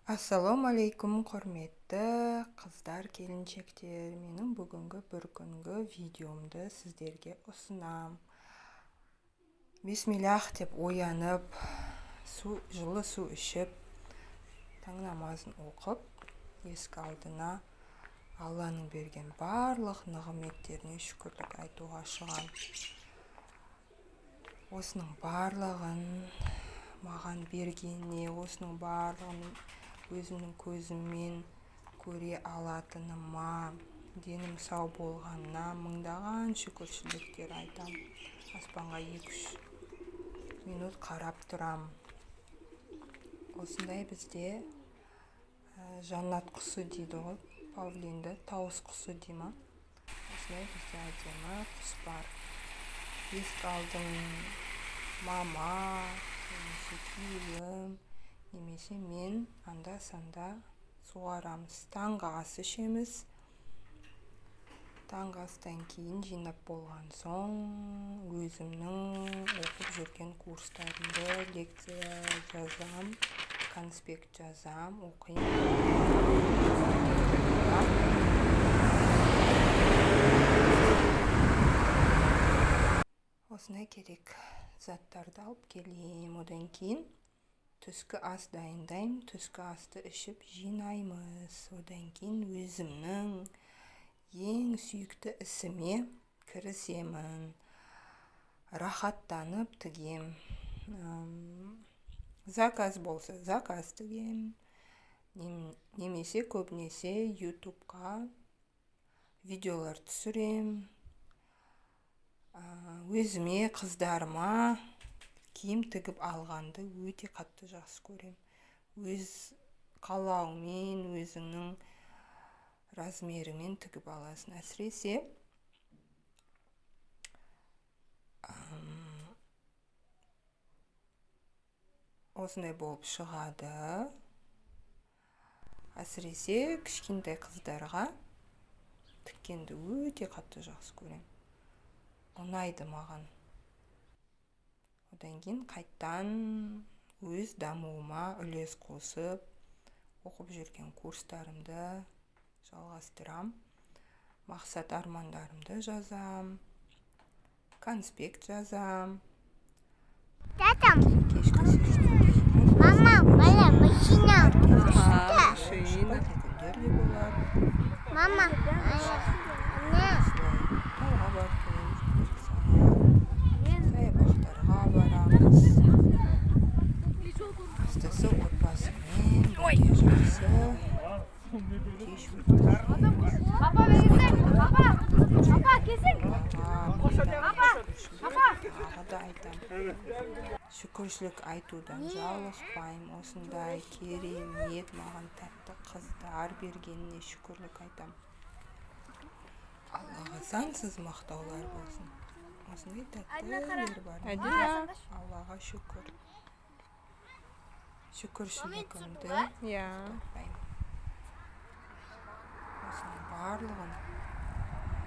Ассалаумағалейкум, құрметті қыздар, келіншектер. Менің бүгінгі бір күнгі видеомды сіздерге ұсынам. Бисмиллах деп оянып, жылы су ішіп, таң намазын оқып, есік алдына Алланың берген барлық нығметтеріне шүкірлік айтуға шығам. Осының барлығын маған бергеніне, осының барлығын өзімнің көзіммен көре алатыныма, денім сау болғанына мыңдаған шүкіршіліктер айтам. Аспанға 2-3 минут қарап тұрам. Осындай бізде жаннат құсы дейді ғой, павлинді, тауыс құсы дей ма? Осындай бізде әдемі құс бар. Есік алдын мама, немесе күйеуім, немесе мен анда-санда суарамыз. Таңғы ас ішеміз. Таңғы астан кейін жинап болған соң өзімнің оқып жүрген курстарымды, лекция жазам, конспект жазам, оқимын. Осындай керек заттарды алып келем. Одан кейін түскі ас дайындаймын, түскі асты ішіп жинаймыз. Одан кейін өзімнің ең сүйікті ісіме кірісемін. Рахаттанып тігем. Заказ болса, заказ тігем. Немесе көбінесе ютубқа видеолар түсірем. Өзіме, қыздарыма киім тігіп алғанды өте қатты жақсы көрем. Өз қалауыңмен, өзіңнің размерімен тігіп аласың. Әсіресе осындай болып шығады. Әсіресе кішкентай қыздарға тіккенді өте қатты жақсы көрем. Ұнайды маған. Одан кейін қайттан өз дамуыма үлес қосып, оқып жүрген курстарымды жалғастырам. Мақсат армандарымды жазам, конспект жазам. Татам. Кешкі серуенге Мама, бала, машина. Шығатын күндер де болады. Мама, не? Тауға барып келеміз, 1-2 сағат. Саябақтарға барамыз. Бастысы отбасымен бірге жақсы кеш өткіземіз. Апа, берсең, апа, апа, келсең. Тағы да айтамын. Шүкіршілік айтудан жалықпаймын. Осындай керемет маған тәтті қыздар бергеніне шүкірлік айтамын. Аллаға сансыз мақтаулар болсын. Осындай тәттілер бар. Аллаға шүкір. Шүкіршілігімді тоқтатпаймын. Осының барлығын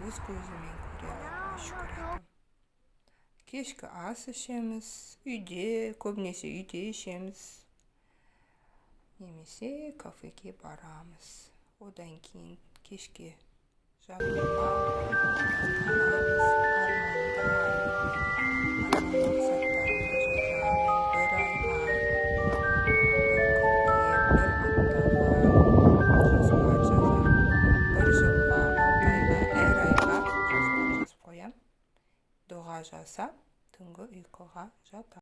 өз көзіммен көре алатыныма шүкір айтамын. Кешкі ас ішеміз, үйде, көбінесе үйде ішеміз. Немесе кафеге барамыз. Одан кейін кешке жатуға жаттанамыз, армандаймын, арман мақсаттарымды жазамын. Бір айға, бір күнге, бір аптаға жоспар жазамын. Бір жылға, 6 айға, әр айға жоспар жазып қоямын. Дұға жасап, түнгі ұйқыға жатамын.